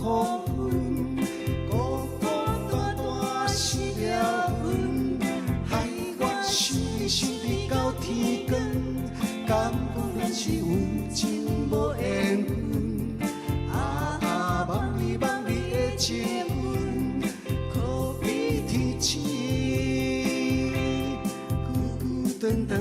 黃昏，孤孤單單失了魂，害我想你想你到天光，敢講咱是有情無緣分？啊啊，夢裡夢裡的情分，可比天星，久久長長。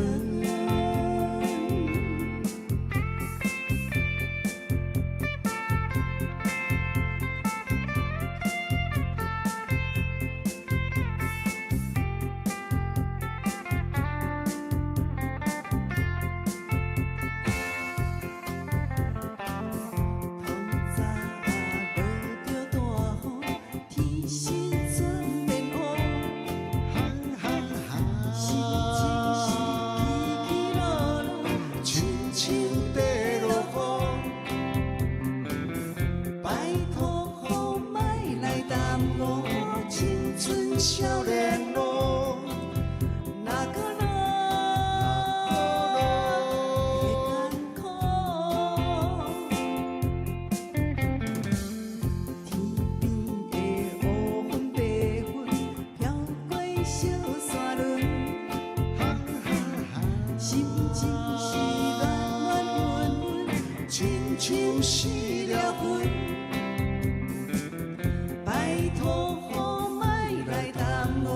透早落著大雨，天時陣變烏，心情是起起落落，親像在落雨。拜託予莫來耽誤青春少年路。若閣落會艱苦。天邊的烏雲白雲，飄過小山崙，心情是暖暖溫溫，親像失了魂。拜託予莫來耽誤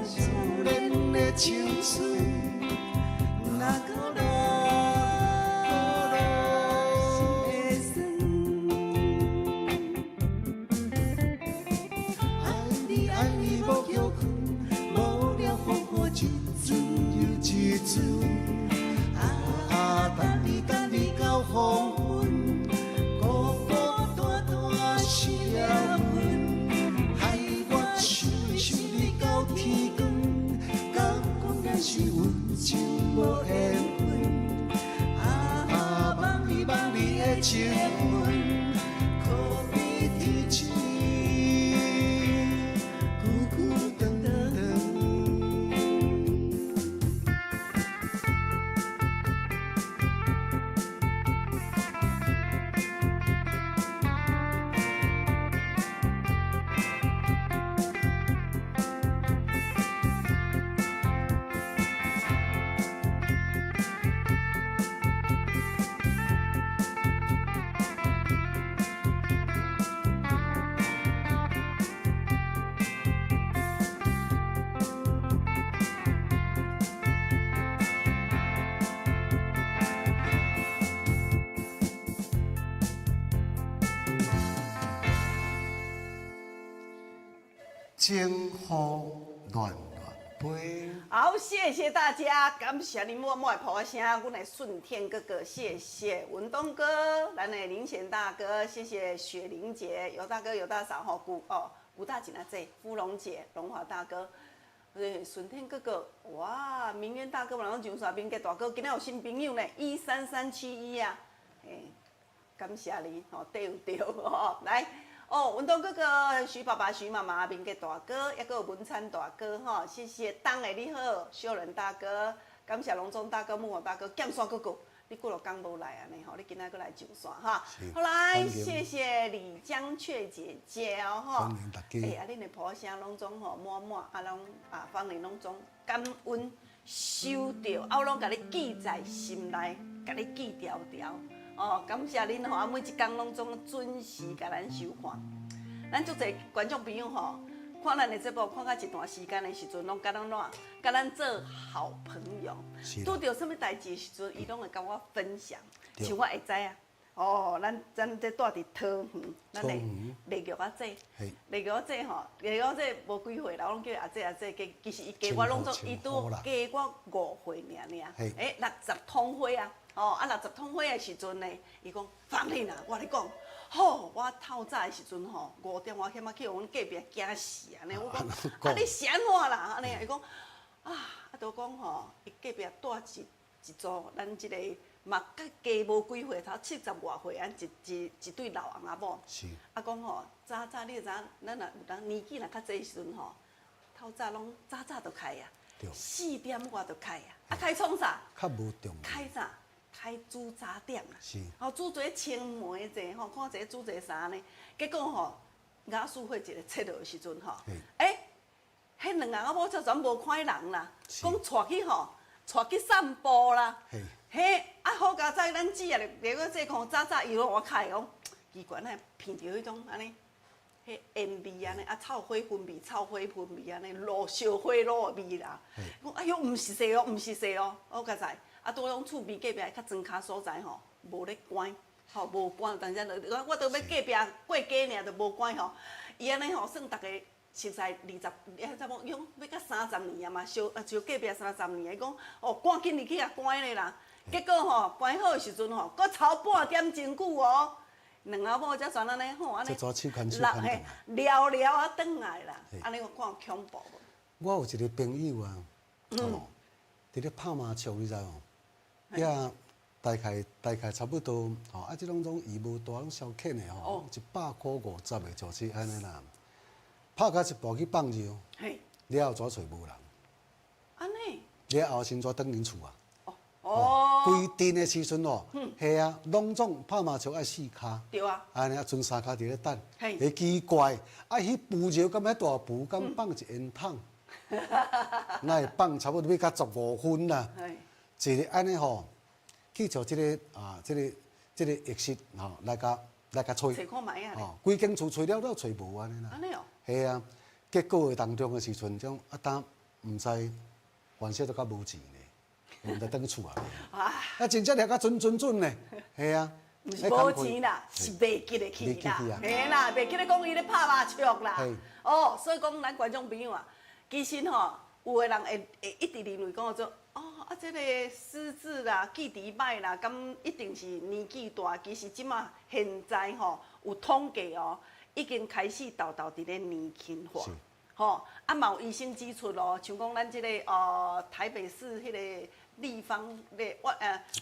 少年的青春，若閣落心會酸。愛你愛你無歇睏，無聊風雨一陣又一陣。啊啊，等你等你到黃昏，孤孤單單失了魂，害我想你想你到天光，敢講咱是有情無緣分？啊啊，夢裡夢裡的情分，可比天星，久久長長。情雨暖暖杯。好，謝謝大家，感謝你滿滿的拍聲，阮的順天哥哥，謝謝文東哥，咱的林賢大哥，謝謝雪玲姐，尤大哥、尤大嫂，吼，古哦，古大姐阿姐，芙蓉姐，龍華大哥，對，順天哥哥，哇，明淵大哥，嘛攏上山明杰大哥，今仔有新朋友呢，13371啊，嘿，感謝你，吼，對對吼，來。哦，文東哥哥、徐爸爸、徐媽媽、明杰大哥，抑閣有文昌大哥，吼，謝謝東的你好，秀仁大哥，感謝龍中大哥、木火大哥、劍山哥哥，你幾落工無來按呢吼，你今仔閣來上線哈。好來，謝謝李江雀姐姐哦，吼，歡迎大家。欸，啊，恁的婆聲攏總吼滿滿，啊，攏啊，芳玲攏總感恩收著，啊，我攏共你記在心內，共你記牢牢。哦，感謝恁吼，啊，每一工攏總準時共咱收看。咱足濟觀眾朋友吼，看咱的節目看到一段時間的時陣，攏佮咱怎，佮咱做好朋友。拄著啥物代誌的時陣，伊攏會佮我分享。像我會知啊，哦，咱這住佇桃園，咱的麗玉阿姐，麗玉阿姐吼，麗玉阿姐無幾歲啦，我攏叫伊阿姐阿姐，其實伊加我攏總，伊拄加我5歲爾爾。欸，60通歲啊！哦，啊，60通歲的時陣呢，伊講芳玲啊，我共你講，吼，我透早的時陣吼，5點外險仔去予阮隔壁驚死按呢。我講，啊，你是按怎啦？按呢，伊講，啊，啊，就講吼，伊隔壁住一組，咱這個嘛較加無幾歲，才70外歲，按一對老翁仔某。啊，講吼，早早你會知影，咱若有當年紀若較濟時陣吼，透早攏早早就開啊，4點外就開啊，啊開創啥？較無重。開啥？開煮早點啦。吼，煮一个青梅者吼，看一个煮一个啥呢？結果吼，雅思會一個切落的時陣吼，欸，彼兩翁仔某才全無看人啦，講帶去吼，帶去散步啦。嘿，啊好佳哉，咱姊啊，結果這看早早伊攏我開講，奇怪，哪會鼻著彼種按呢，彼煙味按呢，啊臭火薰味、臭火薰味按呢，爐燒火爐的味啦。講哎喲，毋是說哦，毋是說哦，好佳哉，啊拄講厝邊隔壁較莊跤所在吼，無咧關，吼無關，但是我我都欲隔壁過街爾，就無關吼。伊按呢吼，算逐家熟似20，欸，差不多講欲到三十年啊嘛，燒啊就隔壁三十年，伊講哦，趕緊入去共關咧啦。結果吼，關好的時陣吼，閣頭半點鐘久哦，兩翁某才全按呢吼，按呢，嘿，聊聊啊轉來啦，按呢我看恐怖無？我有一個朋友啊，哦，佇咧拍麻將，你知無？遐大概差不多，吼啊，這攏總伊無大，攏消遣的吼，100塊50的，就是按呢啦。拍到一半去放尿，了後怎揣無人？按呢？了後先怎轉𪜶厝啊？哦，規陣的時陣哦，係啊，攏總拍麻將愛四跤，對啊，按呢啊，賰三跤佇咧等，會奇怪，啊，彼浮尿敢遐大浮，敢放一煙筒，哪會放差不多欲到15分啦？一个按呢吼，去做這个啊，這個浴室吼，來共揣，揣看覓啊？吼，規間厝揣了了揣無按呢啦。按呢哦。係啊，結果的當中的時陣，種啊當毋知，反正都較無錢呢。毋知轉厝啊！啊，真正掠甲準準準呢，係啊。毋是無錢啦，是袂記得去啦，嘿啦，袂記得講伊咧拍麻將啦。哦，所以講咱觀眾朋友啊，其實吼，有的人會一直認為講做，哦啊，這个失智啦、記憶歹啦，敢一定是年紀大？其實這馬現在吼有統計哦，已經開始沓沓佇咧年輕化。吼，啊嘛有醫生指出咯，像講咱這个台北市彼个立方的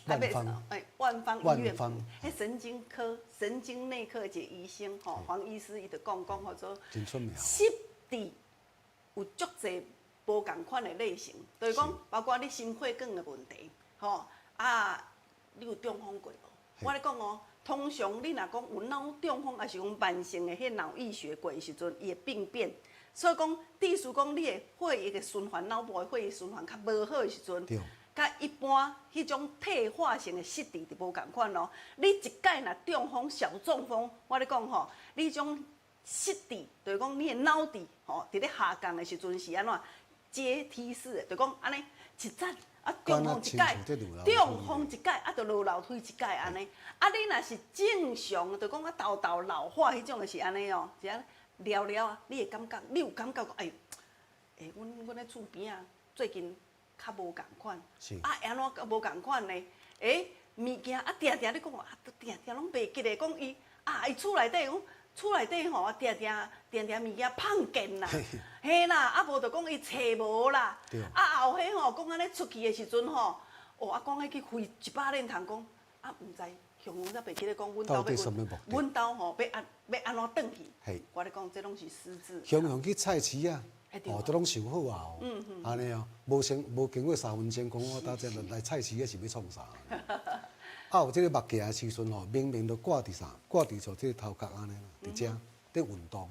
台北欸萬芳醫院，彼神經科、神經內科一個醫生吼，黃醫師伊就講講號做失智有足濟無仝款的類型，就是講包括你心血管的問題，吼啊，你有中風過無？我咧講哦，通常你若講有腦中風，抑是講慢性的彼腦溢血過的時陣，伊會病變。所以講，意思講你的血液的循環，腦部的血液循環較無好的時陣，佮一般彼種退化性的失智就無仝款咯。你一擺若中風、小中風，我咧講吼，你種失智，就是講你的腦智吼，佇咧下降的時陣是按怎階梯式的，就講按呢一陣啊中風一擺，中風一擺啊，就落樓梯一擺按呢。啊，你若是正常，就講啊沓沓老化彼種的是按呢哦，是按呢。了了啊！你會感覺，你有感覺講，哎呦，欸，阮咧厝邊仔最近較無仝款，啊，按怎較無仝款呢？欸，物件啊，定定咧講啊，定定攏袂記得講伊啊，伊厝內底講厝內底吼，定定定定物件放見啦，嘿啦，啊無就講伊揣無啦，啊後彼吼講按呢出去的時陣吼，哦啊講彼去費一百輪通講，啊毋知。雄雄才袂記得講，阮兜欲阮兜吼欲按欲按怎轉去？我咧講，這攏是失智。雄雄去菜市仔，哦，都攏想好啊，哦，按呢哦，無先無經過3分鐘，講我搭這來菜市仔是欲創啥？啊，有這个目鏡的時陣吼，明明都掛佇啥？掛佇像這个頭殼按呢啦，佇遮咧運動。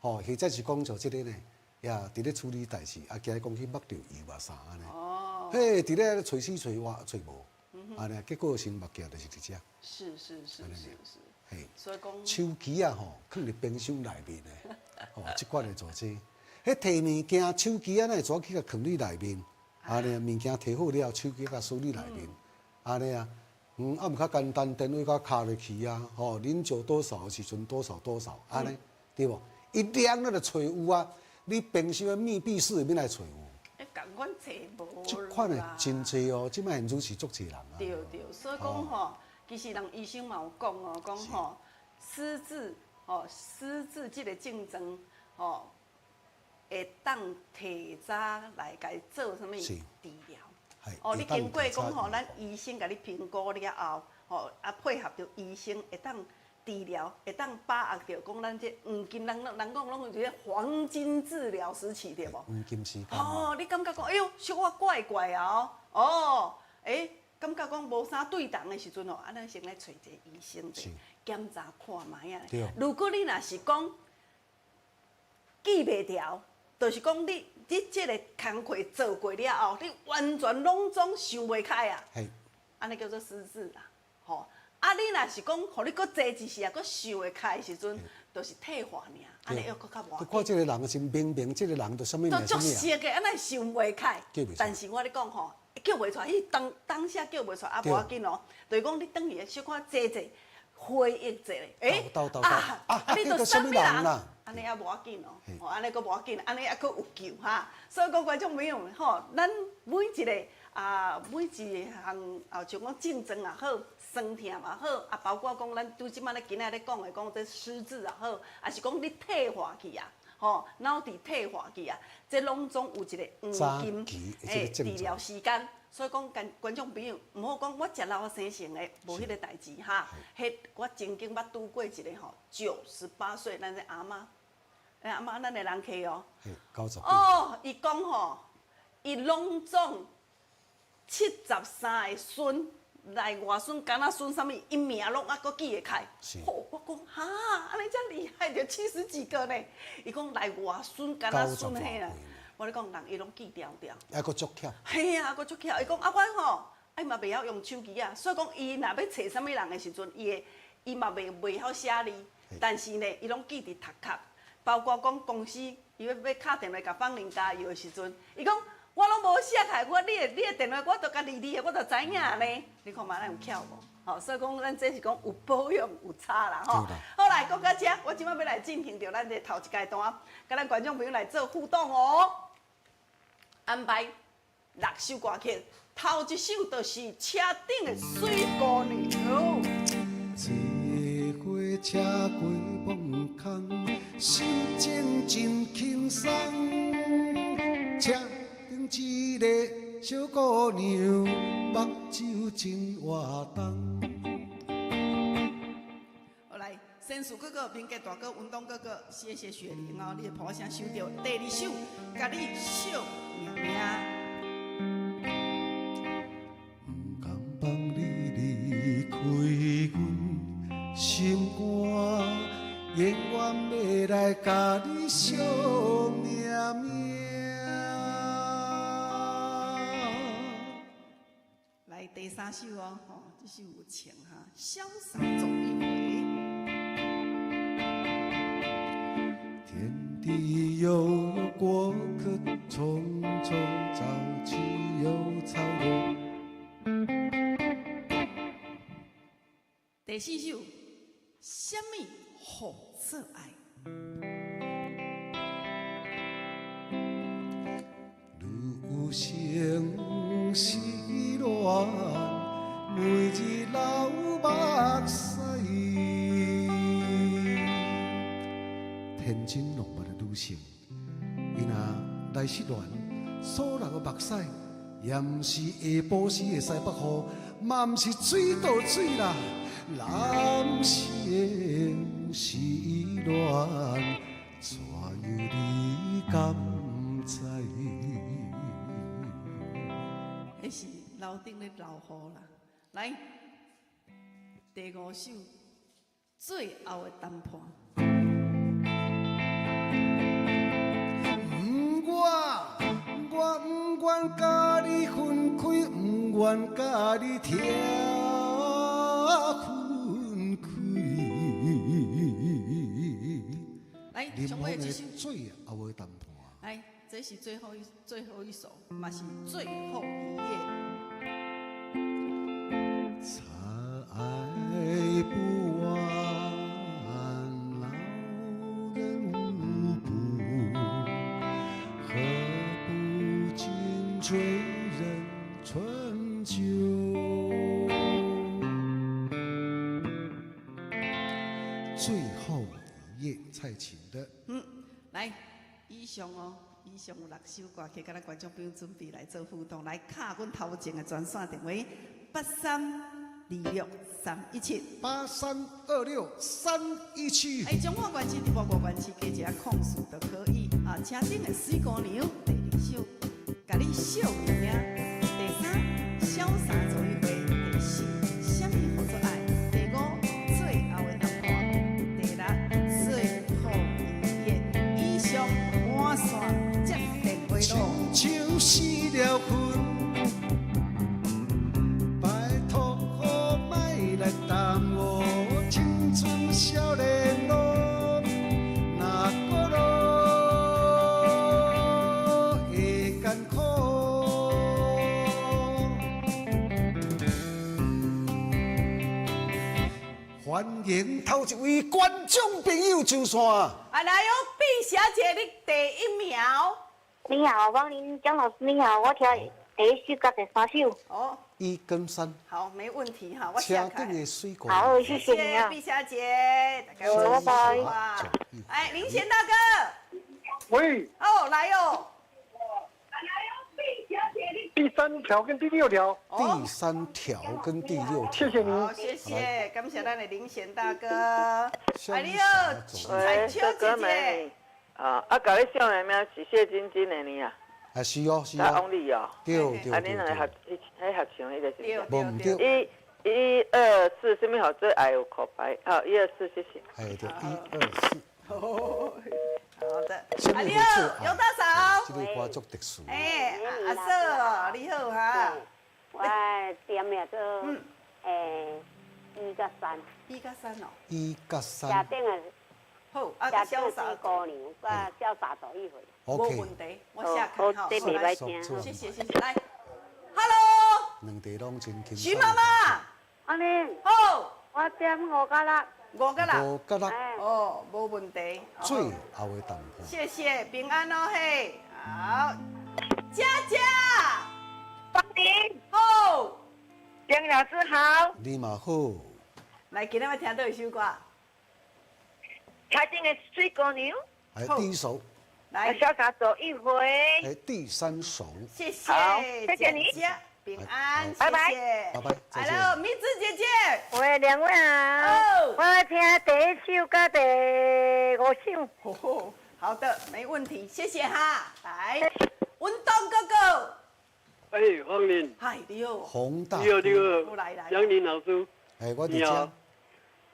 吼，或者是講像這个呢，也佇咧處理代誌，啊，驚講去目著油啊啥按呢。嘿，佇咧揣死揣活揣無。按呢，結果新目鏡就是佇遮。是是是是是。嘿，所以講手機啊吼，囥佇冰箱內面的，吼，這款的做這，彼提物件，手機啊，哪會怎去共囥你內面？按呢，物件提好了，手機共鎖你內面，按呢啊，啊毋較簡單，電話共敲入去啊，吼，啉酒多少時陣多少多少，按呢，對無？一量咱就揣有啊，你冰箱的密閉室裡面來揣有。欸，仝款揣無。這款的真濟哦，這擺現陣是足濟人啊。對對，所以講吼，其實人醫生嘛有講哦，講吼失智吼失智這个症狀吼，會當提早來共做啥物治療。哦，你經過講吼，咱醫生共你評估了後，吼啊配合著醫生會當治療，會當把握著講咱這黃金，人人講攏有一个黃金治療時期對無？黃金時間。哦，你感覺講，哎喲，小可怪怪啊哦，哦，欸。感覺講無啥對同的時陣吼，啊，咱先來揣一个醫生者檢查看覓仔。如果你若是講記袂牢，就是講你這个工課做過了後，你完全攏總想袂開啊，按呢叫做失智啦，吼。啊，你若是講，予你閣坐一時啊，閣想會開的時陣，就是退化爾，按呢又閣較無。你看這个人是明明這个人就啥物名都足熟的，按呢想袂開。但是我咧講吼，叫袂出來，彼當下叫袂出來，啊無要緊哦。就是講你轉去小可坐坐，回憶一下，欸，啊，你就啥物人？按呢也無要緊哦，吼，按呢閣無要緊，按呢猶閣有救哈。所以講觀眾朋友們吼，咱每一個啊，每一項啊，像講症狀也好，酸痛也好，啊，包括講咱拄這擺咧今仔咧講的講這失智也好，抑是講你退化去啊，吼，腦袋退化去啊，這攏總有一個黃金的治療時間。所以講，觀眾朋友，毋好講我食老生成的，無彼个代誌哈。彼我曾經捌拄過一个吼，98歲，咱的阿嬤，阿嬤咱的人客哦。哦，伊講吼，伊攏總73个孫，來外孫、囡仔孫啥物，伊名攏猶閣記會開。吼，我講哈，按呢遮厲害，著七十幾個呢。伊講來外孫、囡仔孫彼啦。我咧講，人伊攏記牢牢。猶閣足巧。嘿啊，閣足巧。伊講啊，我吼，啊伊嘛袂曉用手機啊，所以講伊若欲揣啥物人的時陣，伊會伊嘛袂曉寫字，但是呢，伊攏記佇頭殼。包括講公司，伊欲敲電話共芳玲加油的時陣，伊講我攏無寫開，我你的電話我都共字字的，我就知影呢。你看嘛，咱有巧無？吼，所以講咱這是講有保養有差啦吼。好來，講到這，我這擺欲來進行著咱這頭一階段，佮咱觀眾朋友來做互動哦。安排六首歌曲，頭一首就是車頂的水姑娘。坐火車過枋空，心情真輕鬆。車頂一个小姑娘，目睭真活動。好來，先數哥哥、明杰大哥、文東哥哥，謝謝雪玲哦，你的破聲收著第二首，共你惜命命。毋甘放你離開阮心肝，永遠欲來共你惜命命。來第三首哦，吼，這首有情哈，瀟灑走一回。天地悠悠，過客匆匆，潮起又潮落。第四首，啥物號做愛？女性失戀，每日流目屎。天真浪漫的女性，伊若來失戀，所流的目屎，也毋是下晡時的西北雨，嘛毋是水倒水啦。男性失戀，怎样你敢知？彼是樓頂咧流雨啦。來，第五首，最後的談判。我毋願佮你分開，毋願佮你拆分開。來，上尾這首最後的談判。來，這是最後一首，嘛是最後一頁。猜不完老人舞步，喝不盡醉人春酒。最後一頁，蔡琴的。來，以上哦，以上有六首歌曲，佮咱觀眾朋友準備來做互動，來敲阮頭前的專線電話8326317， 8326317。哎，彰化縣市、外國縣市加一个空數就可以啊。車頂的水姑娘第二首，共你惜命命。第三，瀟灑走一回。迎頭一位觀眾朋友上線。啊，來哦，畢小姐，你第一名。你好，汪林江老師你好，我聽第一首佮第三首。哦，一跟三。好，沒問題哈，我寫車頂的水姑娘。好，謝謝你啊。畢小姐，大家拜拜。哎，林賢大哥。喂。哦，來哦。第三條跟第六條。第三條跟第六條。謝謝您。好，謝謝，感謝咱的林賢大哥。哎，你好，彩秋姐姐。啊，共你唱的名是謝金金的呢啊？啊，是哦，是哦。王麗哦。對對對。啊，恁兩个合，彼合唱彼个是毋？無毋對。一、一、二、四，啥物號做愛有空白？好，一二四，謝謝。哎，對，一二四。好的。啊，你好，尤大嫂。這个歌足特殊。哎，阿嫂，你好哈。我點的做，一佮三。一佮三哦。一佮三。車頂的。好，啊，瀟灑姑娘，我瀟灑走一回。無問題，我寫開好。這袂歹聽。謝謝謝謝，來，Hello。兩地攏真輕鬆。徐媽媽。阿玲。好。我點五佮六。五佮六。五佮六。哦，無問題。最後的淡薄。謝謝，平安哦嘿。好，佳佳。芳玲。好。江老師好。你嘛好。來，今仔欲聽佗一首歌？車頂的水姑娘。來，第一首。來，瀟灑走一回。來，第三首。謝謝，好，謝謝你。平安，拜拜，拜拜，再見。 Hello，米子姐姐。喂，兩位好。我聽第一首佮第五首。好的，沒問題，謝謝哈。來，文東哥哥。哎，芳玲。嗨，你好。洪大。你好，你好。來來。楊林老師。哎，我佇遮。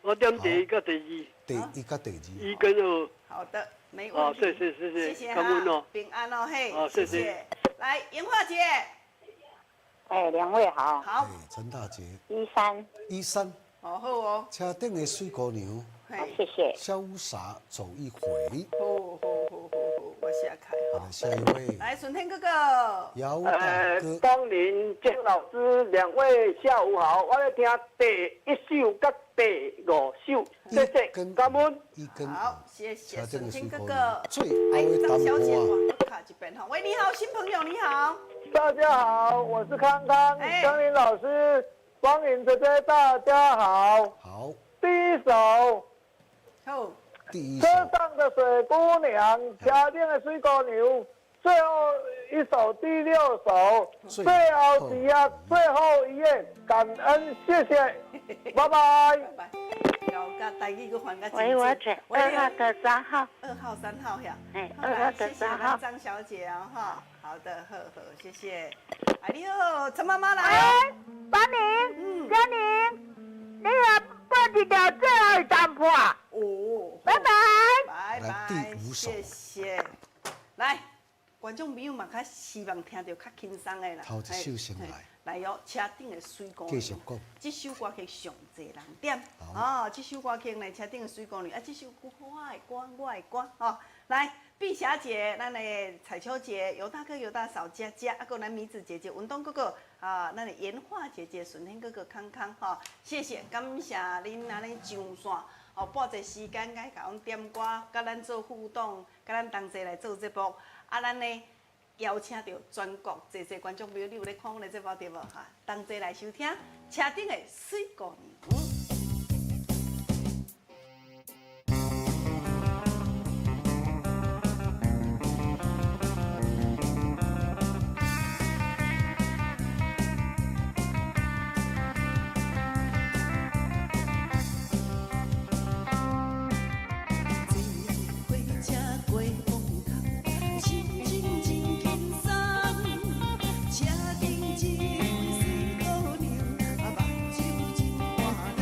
我點第一佮第二。第一佮第二。一跟二。好的，沒問題。好，謝謝謝謝。謝謝哈。平安哦嘿。好，謝謝。來，妍華姐。哎，兩位好。好。陳大姐。一三。一三。好好哦。車頂的水姑娘。好，謝謝。瀟灑走一回。好好好好好，我寫開。好，下一位。來，順天哥哥。姚大哥。芳玲、江老師，兩位下午好。我咧聽第一首佮第五首，謝謝，感恩。一根。好，謝謝順天哥哥。最後的張小姐，淡薄。我卡這邊哈。喂，你好，新朋友，你好。大家好，我是康康，江林老師，芳玲姐姐，大家好。好。第一首。好。第一首。車上的水姑娘，車頂的水姑娘，最後一首，第六首，最後一頁，最後一頁，感恩，謝謝，拜拜。拜拜。喂，我選二號的三號。二號、三號呀。哎，二號的三號。張小姐哦，哈，好的，呵呵，謝謝。哎，你好，陳媽媽來。哎，芳玲，佳玲，你也報一條最後的淡薄。哦，拜拜。拜拜。第五首。謝謝。來，觀眾朋友嘛，較希望聽著較輕鬆的啦。頭一首先來。來哦，車頂的水姑娘。繼續講。這首歌曲上濟人點。哦，這首歌曲呢，車頂的水姑娘啊，這首歌我的歌，我的歌，吼。來，碧霞姐，咱的彩秋姐，尤大哥、尤大嫂，佳佳，啊，閣咱米子姐姐，文東哥哥，啊，咱的妍華姐姐，順天哥哥，康康，吼，謝謝，感謝恁按呢上線，哦，撥一個時間來共阮點歌，佮咱做互動，佮咱同齊來做節目，啊，咱呢邀請著全國濟濟觀眾朋友，你有咧看阮的節目對無？哈，同齊來收聽車頂的水姑娘。車頂這位水姑娘，目睭真看人。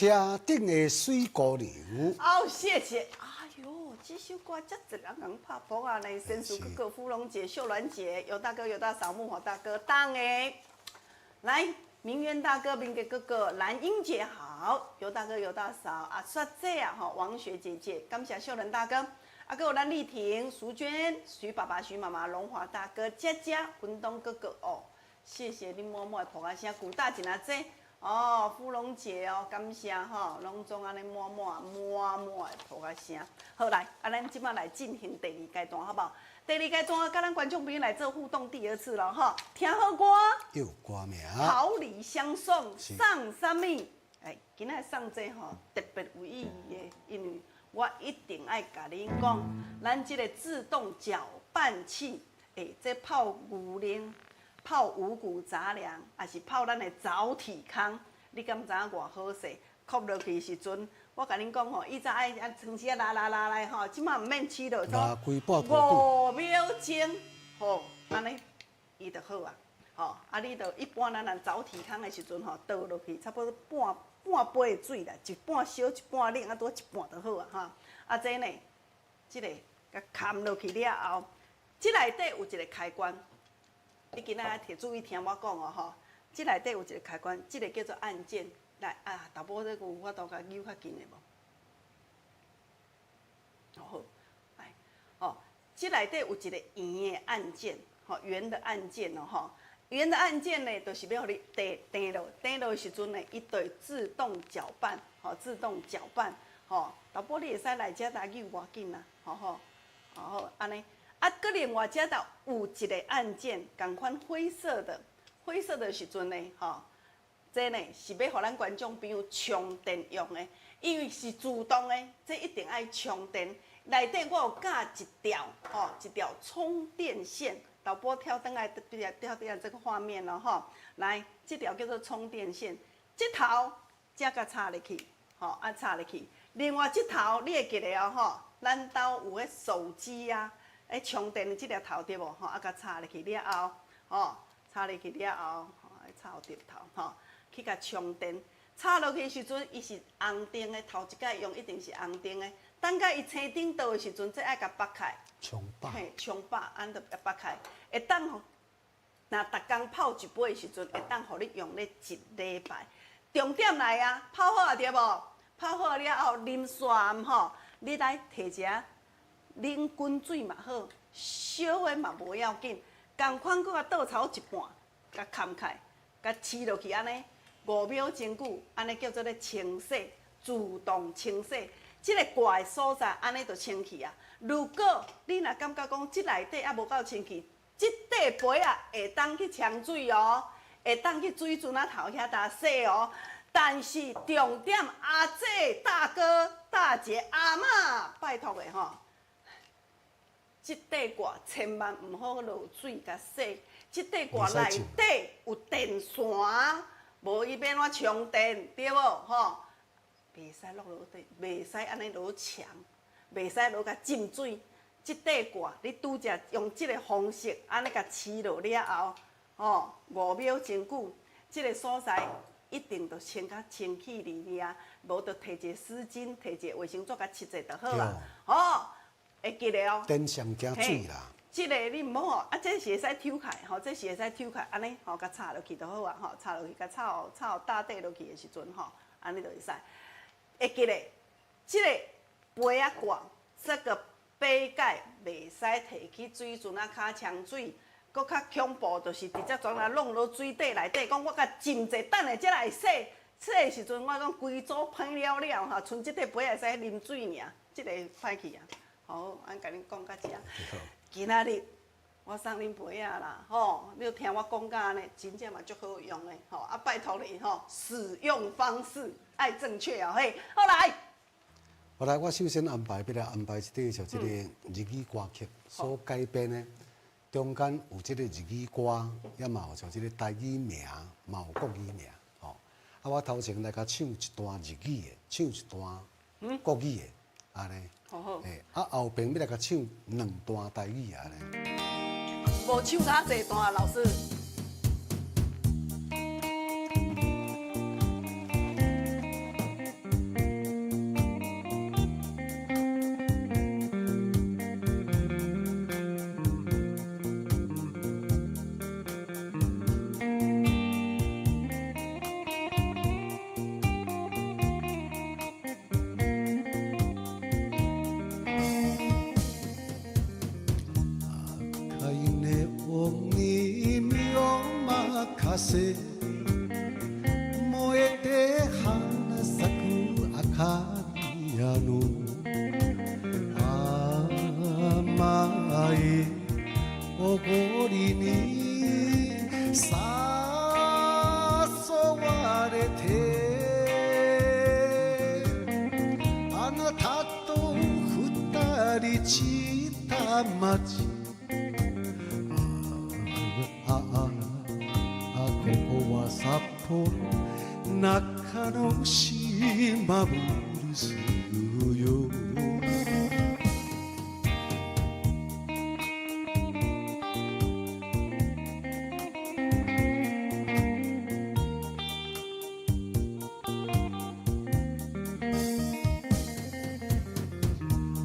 車頂的水姑娘。哦，謝謝。哎喲，這首歌遮濟人共拍噗仔呢，仙鼠哥哥、芙蓉姐、秀蘭姐、尤大哥、尤大嫂、木火大哥，當的。來，明淵大哥、明杰哥哥、蘭英姐好，尤大哥、尤大嫂，阿帥姐啊，吼，王雪姐姐，感謝秀蘭大哥，啊，閣有咱麗婷、淑娟、徐爸爸、徐媽媽、龍華大哥、佳佳、文東哥哥哦，謝謝恁滿滿的噗仔聲，古大姐阿姐。哦，芙蓉姐哦，感謝吼，攏總按呢滿滿滿滿的噗仔聲。好來，啊，咱這擺來進行第二階段，好無？第二階段，佮咱觀眾朋友來做互動第二次了吼。聽好歌，有歌名，好禮相送，送啥物？哎，今仔送這吼特別有意義的，因為我一定愛共恁講，咱這個自動攪拌器，欸，這泡牛奶。泡五穀雜糧，抑是泡咱的棗體糠，你敢知影偌好勢？囥落去的時陣，我共恁講吼，以前愛按湯匙仔拉拉拉來吼，這擺毋免試落，5秒鐘，吼，按呢，伊就好啊，吼，啊，你就一般咱若棗體糠的時陣吼，倒落去差不多半半杯的水啦，一半燒一半冷，啊，拄一半就好啊，哈，啊，這呢，這个共崁落去了後，這內底有一個開關。你今仔摕注意聽我講哦，吼，這內底有一個開關，這個叫做按鍵。來啊，淡薄這個有法度共扭較近的無？好，來，哦，這內底有一個圓的按鍵，吼，圓的按鍵哦，吼，圓的按鍵呢，就是欲予你硩硩落，硩落的時陣呢，伊就會自動攪拌，吼，自動攪拌，吼，淡薄你會使來遮來扭偌緊啊，吼吼，好，按呢。啊，閣另外遮頭有一個按鍵，仝款灰色的，灰色的時陣呢，吼，這呢是欲予咱觀眾朋友充電用的，因為是自動的，這一定愛充電。內底我有佮一條，吼，一條充電線，導播跳轉來，跳轉來這個畫面咯，吼，來，這條叫做充電線，這頭才共插入去，吼，啊插入去。另外這頭你會記得哦，吼，咱兜有彼手機啊。欸，充電的這粒頭對無？吼，啊，共插入去了後，吼，插入去了後，吼，插有直頭，吼，去共充電。插落去的時陣，伊是紅燈的，頭一擺用一定是紅燈的。等到伊青燈到的時陣，這愛共拔開。充飽。嘿，充飽，按就拔開，會當吼，若逐工泡一杯的時陣，會當予你用咧一禮拜。重點來啊，泡好啊對無？泡好了後，啉煞吼，你來提一下。冷滾水嘛好，燒的嘛無要緊，仝款閣共倒炒一半，共崁開，共揤落去按呢，5秒鐘久，按呢叫做咧清洗，自動清洗，這个掛的所在按呢就清氣啊。如果你若感覺講這內底猶無夠清氣，這塊杯仔會當去沖水哦，會當去水樽仔頭遐搭洗哦。但是重點，阿姐、大哥、大姐、阿嬤，拜託的吼。這塊蓋千萬毋好落水共洗，這塊蓋內底有電線，無伊欲按怎充電，對無？吼，袂使落落底，袂使按呢落牆，袂使落共浸水。這塊蓋你拄才用這个方式按呢共揤落了後，吼，5秒鐘久，這个所在一定就清甲清氣利利啊，無就提一个濕巾，提一個衛生紙共拭者就好啊，吼。會記得哦，電上驚水啦。這个你毋好吼，啊，這是會使抽開吼，這是會使抽開，按呢吼，共插落去就好啊，吼，插落去，共插插大底落去的時陣吼，按呢就會使。會記得，這个杯仔蓋，這个杯蓋袂使提去水樽仔跤沖水，閣較恐怖就是直接將來弄落水底內底，講我共浸者，等下才來洗，洗的時陣我講規組歹了了吼，賰這塊杯仔會使啉水爾，這个歹去啊。好，按共恁講到遮。今仔日我送恁杯仔啦，吼！你聽我講甲按呢，真正嘛足好用的，吼！啊，拜託你吼，使用方式愛正確哦，嘿，好來。好來，我首先安排，欲來安排一塊就這个日語歌曲所改編的，中間有這个日語歌，也嘛有像這个台語名，嘛有國語名，吼。啊，我頭前來共唱一段日語的，唱一段國語的。按呢，欸，啊後邊欲來共唱兩段台語按呢。無唱較濟段，老師。せ燃えて花咲くアカディアの甘いおごりに誘われてあなたと二人散った街あああここは札幌中之島ブルースよ。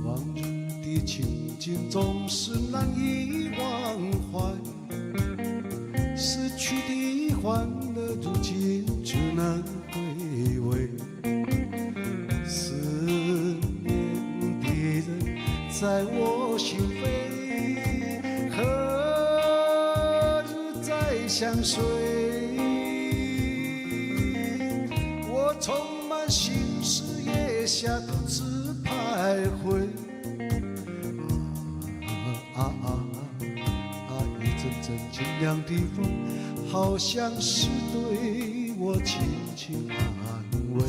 往日的情景总是难以忘怀，失去的欢乐如今只能回味。思念的人在我心扉，何日再相随？我充满心事，夜下独自徘徊。啊啊啊！一阵阵清凉的风，好像是对我轻轻安慰。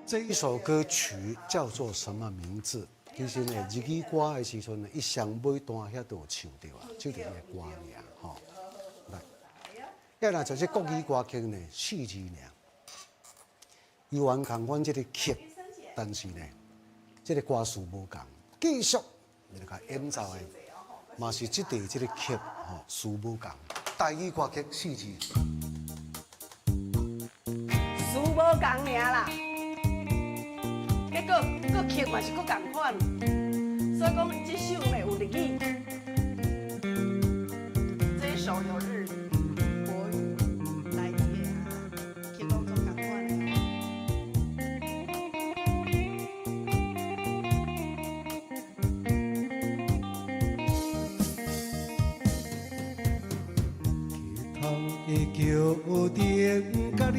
這一首歌曲叫做什麼名字？其實呢，日語歌的時陣呢，伊上尾段遐都有唱著啊，唱著伊的歌名吼。來，要若就是國語歌曲呢，四字爾，伊完仝款這个曲，但是呢，這个歌詞無仝。繼續，來共演奏的，嘛是這塊這个曲吼，詞無仝。台語歌曲四字。詞無仝爾啦。結果，閣曲嘛是閣仝款，所以講這首呢有日語，這首有日語、國語、台語的啊，曲攏總仝款的。街頭的橋頂，佮你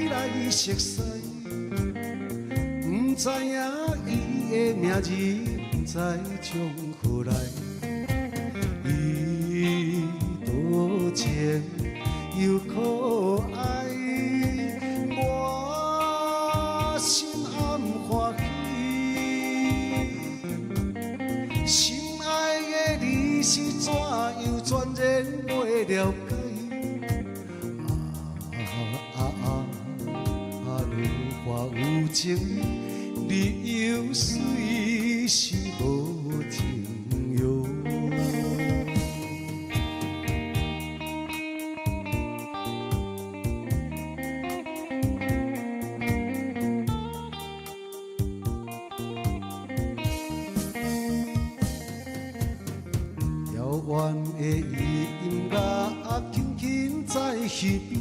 來熟似，毋知影伊的名字，毋知從何來。伊多情又可愛，我心暗歡喜。心愛的你是怎樣全然袂了解？啊啊啊！如花有情，你又隨是無情喲。遙遠的音樂輕輕在耳邊，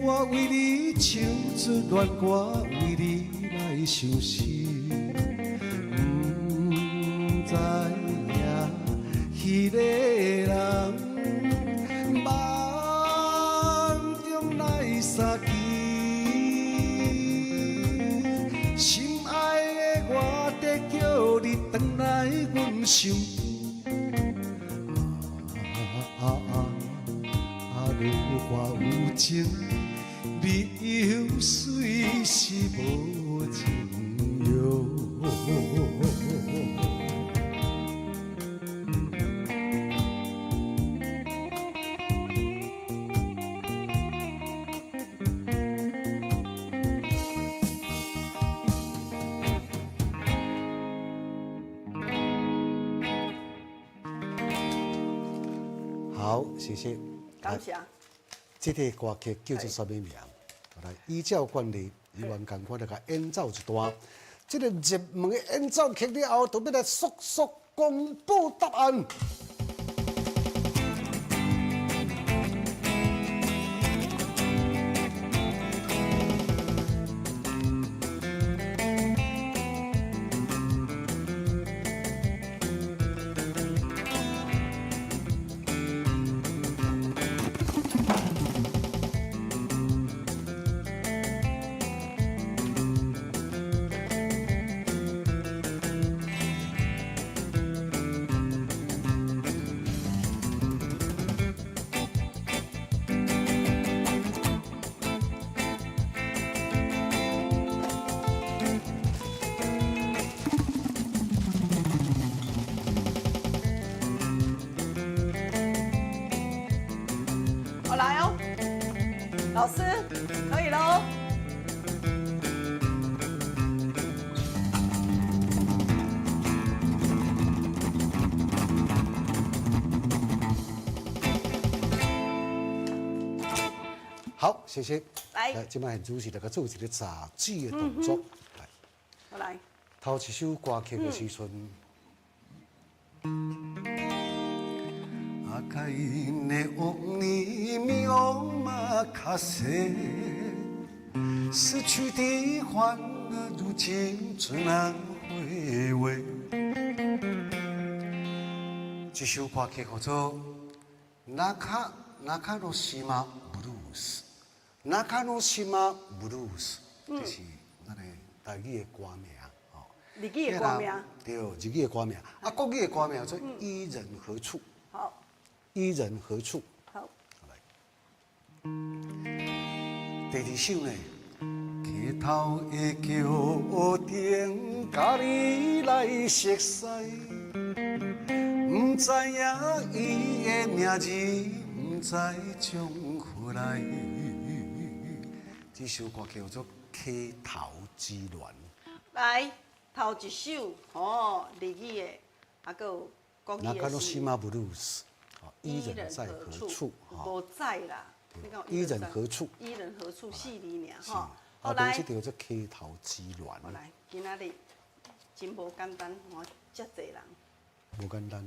我為你唱出戀歌，為你來相思。毋知影彼个人夢中來相見，心愛的我得叫你轉來阮身邊。啊啊啊！如花有情，你又隨是無情喲。好，謝謝。感謝。這个歌曲叫做啥物名？來，依照慣例，伊原仝款來共演奏一段。這个入門的演奏曲了後，就欲來速速公布答案。好来哦，老师可以喽。好，谢谢。来来，这摆现主是来个做一个炸鸡的动作。来，好来，头一首歌曲的时阵。赤いネオンに身を任せ，失去的欢乐，如今只能回味。这首歌曲叫做《中中之島ブルース》，中之島ブルース，这是咱的台语的歌名。吼。日语的歌名。对，日语的歌名。啊，国语的歌名叫做《伊人何处》。好。伊人何处？好。来。第二首呢？街头的桥顶，佮你来熟似，毋知影伊的名字，毋知从何来。这首歌叫做《溪头之恋》。来，头一首吼，日语的，啊，阁有国语的是。中之岛 Blues，伊人在何处？无在啦。伊人何处？伊人何处？四字尔吼。好来，这条叫《溪头之恋》。好来，今仔日真无简单，吼，遮济人。无简单，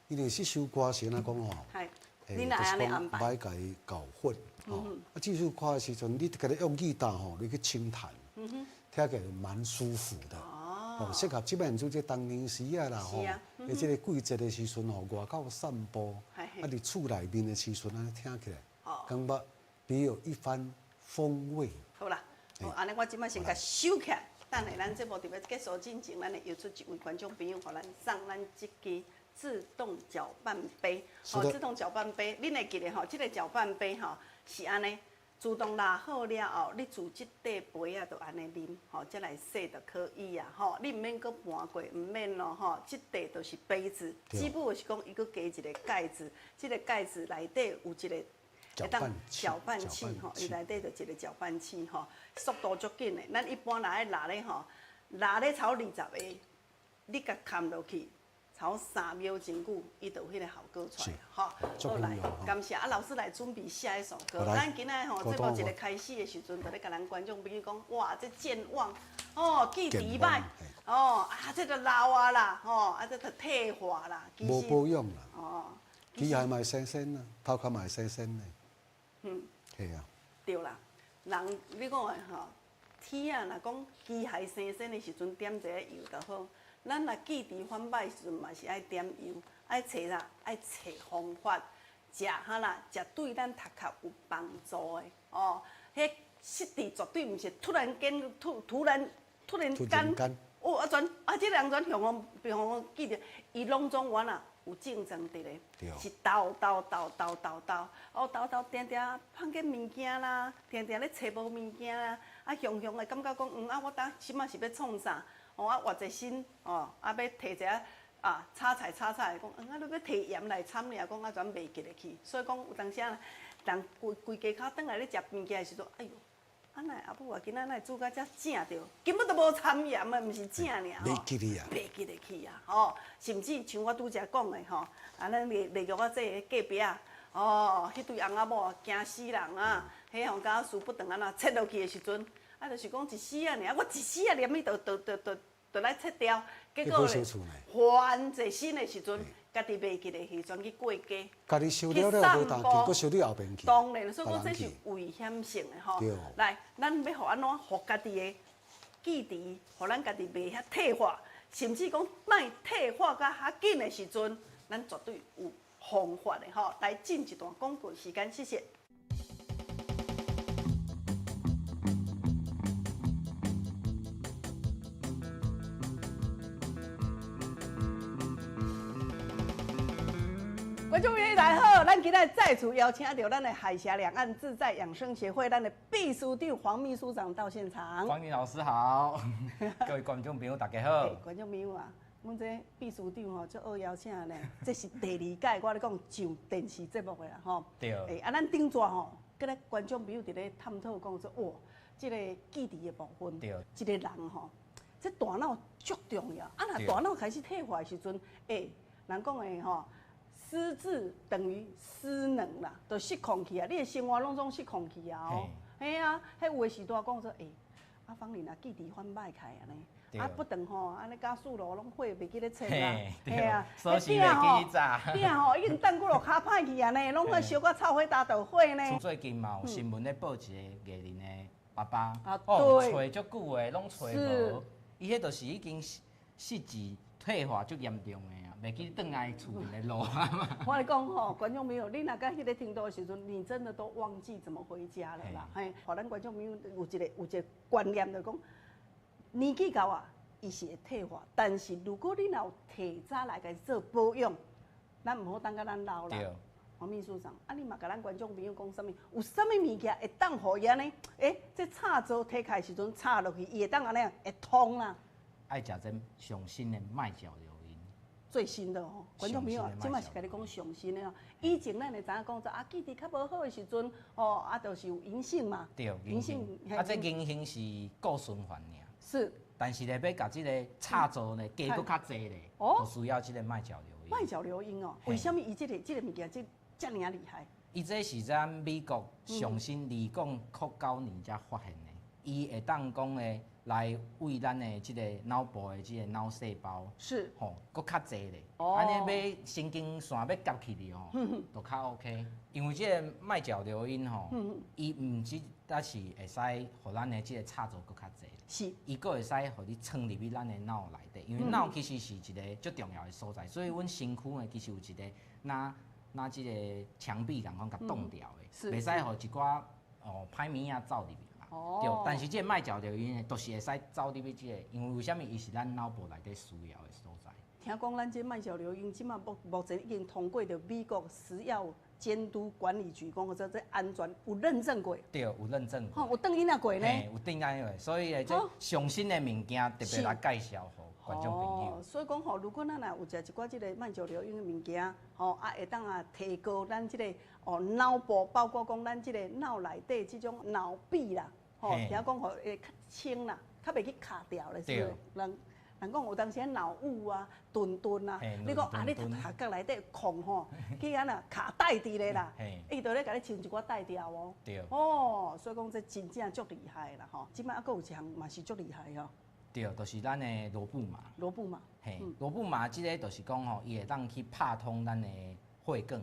因为这首歌是按怎讲吼？你若按呢安排？莫共伊搞混吼。啊，这首歌的时阵，你共伊用吉他吼，你去轻弹，听起来蛮舒服的。哦，适合这摆做这冬天时啊啦吼，伫这个季节的时阵吼，外口散步，啊，伫厝内面的时阵，按呢听起来，感觉别有一番风味。好啦，按呢我这摆先共收起来，等下咱节目伫欲结束进前，咱会邀出一位观众朋友，予咱送咱这支自动搅拌杯。哦，自动搅拌杯，恁会记得吼？这个搅拌杯吼是按呢，自动拉好了后，你自这块杯仔就按呢啉，吼，才来洗就可以啊，吼，你毋免阁盘过，毋免咯，吼，这块就是杯子，只不过是讲伊阁加一个盖子，这个盖子内底有一个搅拌搅拌器吼，伊内底就一个搅拌器吼，速度足紧的。咱一般若爱拉咧吼，拉咧超20个，你共崁落去，超3秒钟久，伊就有彼个效果出来，吼。好来，感谢啊，老师来准备下一首歌。咱今仔吼节目一个开始的时阵，就咧共咱观众朋友讲，哇，这健忘哦，记忆歹哦，啊，这就老啊啦，吼，啊，这就退化啦。无保养啦。哦。机械嘛会生生啊，头壳嘛会生生的。嗯，系啊。对啦，人你讲的吼，天啊，若讲机械生生的时阵点一个油就好。咱若记忆反歹时阵嘛是爱点油，爱揣啥？爱揣方法，食哈啦，食对咱头壳有帮助的哦。彼失智绝对毋是突然间突突然突然间，哦啊全啊，这个人全向予予记著，伊拢总原来有症状伫咧，是沓沓沓沓沓沓，哦沓沓定定放假物件啦，定定咧揣无物件啦，啊雄雄会感觉讲，啊我当这摆是欲创啥？哦啊活一身，哦啊欲提一下啊炒菜炒菜，讲啊你欲提盐来掺尔，讲啊全袂记得去，所以讲有当时啊，人规规家口转来咧食物件的时阵，哎哟，啊哪会阿母啊今仔哪会煮甲遮正著？根本都无掺盐啊，毋是正尔吼。袂记得啊。袂记得去啊，吼！甚至像我拄才讲的吼，啊咱丽丽玉啊这个隔壁啊，哦，彼对翁仔某惊死人啊！彼吼敢若输不断按怎切落去的时阵，啊，就是讲一丝仔尔，我一丝仔连伊就就就就就來切掉，結果咧還一身的時陣，家己袂記得時陣去過街，家己收了了無當緊，閣收你後邊去。當然，所以講這是危險性的吼。來，咱欲予按怎予家己的記憶，予咱家己袂遐退化，甚至講莫退化甲較緊的時陣，咱絕對有方法的吼。來進一段廣告時間，謝謝。觀眾朋友大家好，咱今仔再次邀請著咱的海峽兩岸自在養生協會，咱的秘書長黃秘書長到現場。芳玲老師好，各位觀眾朋友大家好。觀眾朋友啊，阮這秘書長吼足好邀請呢，這是第二屆我咧講上電視節目的啦吼。對。啊，咱頂逝吼，閣咧觀眾朋友佇咧探討講說，哇，這個記憶的部分，一個人吼，這大腦足重要。啊，若大腦開始退化的時陣，人講的吼。失智等於失能啦，就失控去啊！你的生活攏總失控去啊！哦，嘿啊，彼有的時段講說，啊芳玲啊，記憶反歹起啊呢，啊不斷吼，按呢加速路攏火袂記咧切啊，嘿啊，鎖匙袂記炸，鼎吼已經等幾落跤歹去啊呢，攏去燒甲臭火焦著火呢。最近嘛有新聞咧報一個藝人的爸爸，哦，揣足久的攏揣無，伊彼就是已經失智退化足嚴重的。袂記轉來厝邊的路啊嘛！我來講吼，觀眾朋友，你若到彼个程度的時陣，你真的都忘記怎麼回家了啦。嘿，予咱觀眾朋友有一個觀念，就講年紀到啊，伊是會退化，但是如果你若有提早來共伊做保養，咱毋好等到咱老啦。黃秘書長，啊，你嘛共咱觀眾朋友講啥物？有啥物物件會當予伊按呢？這插座提開時陣插落去，伊會當按呢會通啦。愛食這上新的麥角硫因。最新的哦，觀眾朋友，這馬是共你講上新的哦。以前咱會知影講說啊，記憶較無好的時陣，哦，啊，就是有銀杏嘛。對，銀杏。啊，這銀杏是顧循環爾。是。但是咧，欲共這个插座呢加閣較濟咧，就需要這个麥角硫因。麥角硫因哦，為啥物伊這個物件這遮爾仔厲害？伊這是咱美國上新2009年才發現的，伊會當講咧。來為咱的這個腦部的這個腦細胞，是吼，閣較濟咧。按呢欲神經線欲夾起去吼，就較 OK。因為這個麥角硫因吼，伊毋只但是會使予咱的這個插座閣較濟，是，伊閣會使予你藏入去咱的腦內底，因為腦其實是一個足重要的所在，所以阮身軀呢其實有一個若這個牆壁共款共擋掉的，袂使予一寡哦歹物仔走入去。對，但是這個麥角硫因呢，就是會使走入去這個，因為為啥物？伊是咱腦部內底需要的所在。聽講咱這麥角硫因，這馬目前已經通過著美國食藥監督管理局，講這安全有認證過。對，有認證過。吼，有轉印過呢。有轉印過，所以這上新的物件特別來介紹予觀眾朋友。所以講吼，如果咱若有食一寡這個麥角硫因的物件，吼啊，會當啊提高咱這個哦腦部，包括講咱這個腦內底這種腦壁啦。吼，聽講吼會較清啦，較袂去卡掉咧，是毋是？人講有當時腦霧啊、頓頓啊，你講啊，你頭殼內底空吼，去按怎卡帶佇咧啦，伊就咧共你穿一寡帶掉哦。對。哦，所以講這真正足厲害啦吼！這擺猶閣有一項嘛是足厲害吼。對，就是咱的羅布麻。羅布麻。嘿，羅布麻這個就是講吼，伊會當去拍通咱的血管，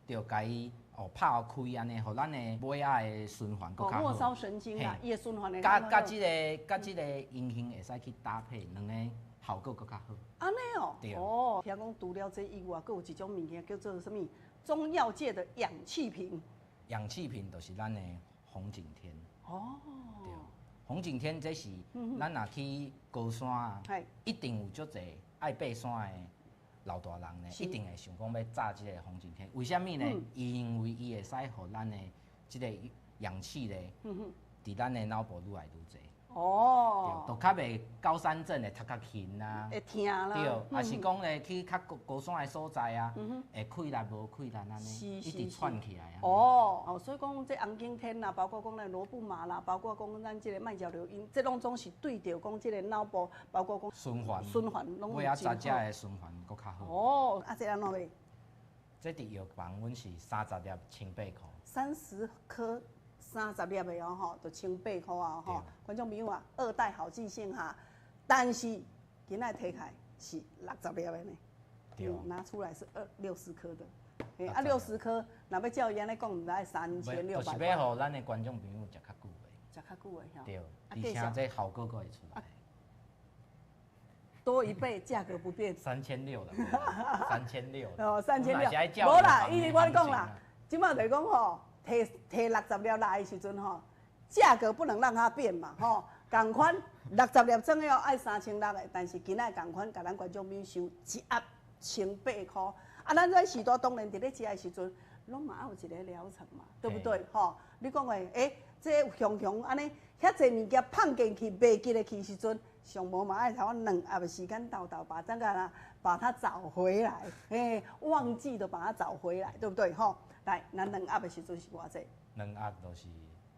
對，共伊。哦，拍開按呢，予咱的尾仔的循環閣較好。末梢神經啊，伊的循環會佮佮這个佮這个銀杏會使去搭配，兩个效果閣較好。按呢哦，對。哦，聽講除了這以外，閣有一種物件叫做啥物？中藥界的氧氣瓶。氧氣瓶就是咱的紅景天。哦。對，紅景天這是咱若去高山啊，一定有足濟愛爬山的。老大人呢，一定會想講欲炸這個紅景天，為啥物呢？因為伊會使予咱的這個氧氣咧，佇咱的腦部愈來愈濟。哦，就較袂高山症會讀較輕啊，會疼啦。對，抑是講咧去較高山的所在啊，會氣力無氣力按呢，一直喘起來啊。哦，所以講這紅景天啦，包括講咱羅布麻啦，包括講咱這個麥角硫因，這攏總是對著講這個腦部，包括講循環，循環攏尾仔雜食的循環閣較好。哦，啊，這按怎賣？這佇藥房，阮是30粒千八箍。30顆。30粒的哦吼，就千八箍啊吼。觀眾朋友啊，二代好記性哈，但是今仔提開是六十粒的呢。對。拿出來是二六十顆的，欸啊六十顆，若欲照伊按呢講，毋知愛三千六百就是欲予咱的觀眾朋友食較久的。食較久的吼。對，而且這效果閣會出來。多一倍，價格不變。三千六啦，三千六。哦，三千六。無啦，伊我講啦，這擺就是講吼，提提六十粒來的時陣吼，價格不能讓它變嘛，吼。仝款六十粒裝的哦，愛三千六的，但是今仔仝款，共咱觀眾朋友收一盒千八箍。啊，咱這時代當然佇咧食的時陣，攏嘛愛有一個療程嘛，對不對？吼，你講話，欸，這雄雄按呢，遐濟物件放進去，袂記得去時陣，上無嘛愛頭兩盒的時間沓沓把這個啦，把它找回來，欸，忘記的把它找回來，對不對？吼，來，咱兩盒的時陣是偌濟？兩盒就是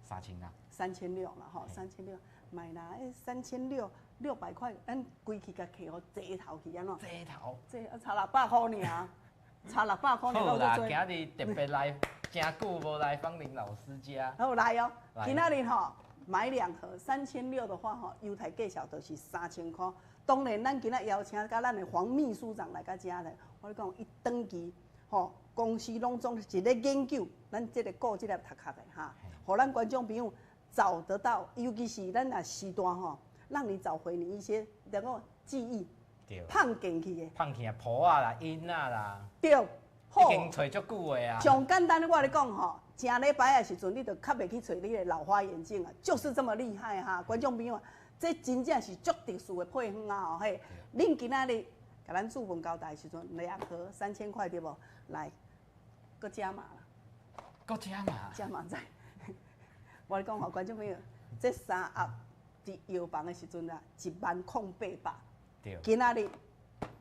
三千六。三千六啦，吼，三千六，買啦，欸，三千六六百塊，咱規氣共客戶齊頭去按怎？齊頭。這差六百箍爾，差六百箍爾。好啦，今日特別來，真久無來芳玲老師家。好來哦，今仔日吼買兩盒三千六的話吼，優待價數就是三千箍。當然，咱今仔邀請佮咱的黃秘書長來到遮咧，我咧講伊長期吼公司攏總是咧研究咱這個顧這粒頭殼的哈，予咱觀眾朋友找得到，尤其是咱若時代吼，讓你找回你一些那個記憶，放進去的，放去啊，簿仔啦，音仔啦，對，已經揣足久的啊。上簡單的我咧講吼，誠禮拜的時陣，你就較袂去揣你的老花眼鏡啊，就是這麼厲害哈，觀眾朋友，這真正是足特殊的配方啊吼嘿。恁今仔日共咱主文交代的時陣，兩盒三千塊對無？來，閣加碼啦，閣加碼，加碼在。我咧講吼，觀眾朋友，這三盒佇藥房的時陣啊，一萬空八百。對。今仔日，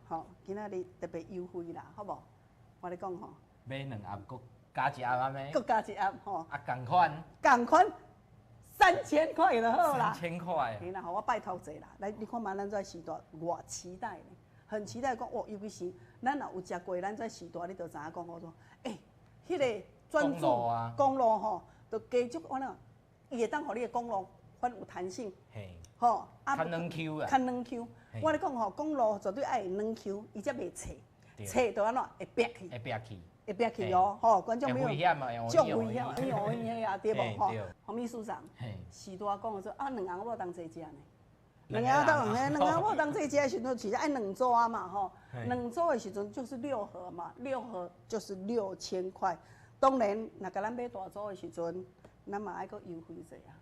吼，今仔日特別優惠啦，好無？我咧講吼，買兩盒閣加一盒按呢？閣加一盒吼。啊，仝款。仝款三千塊就好啦。三千塊。嘿啦，予我拜託者啦，來，你看嘛，咱這時代偌期待呢，很期待講哦，尤其是咱若有食過，咱這時代，你就知影講我說，欸，彼個專注公路吼，就加足我那，伊會當予你的公路反有彈性，吼，啊，較軟 Q 啊，較軟 Q。我咧講吼，公路絕對愛軟 Q，伊才袂脆，脆就按怎會煏去，會煏去，會煏去哦，吼，觀眾朋友，會危險嘛，足危險，哎呦，哎呀，對無吼？黃秘書長，時代講說啊，兩翁某同齊食呢，兩翁當兩翁某同齊食的時陣，其實愛兩組啊嘛，吼，兩組的時陣就是六盒嘛，六盒就是六千塊。當然，若共咱買大組的時陣，咱嘛愛閣優惠者啊。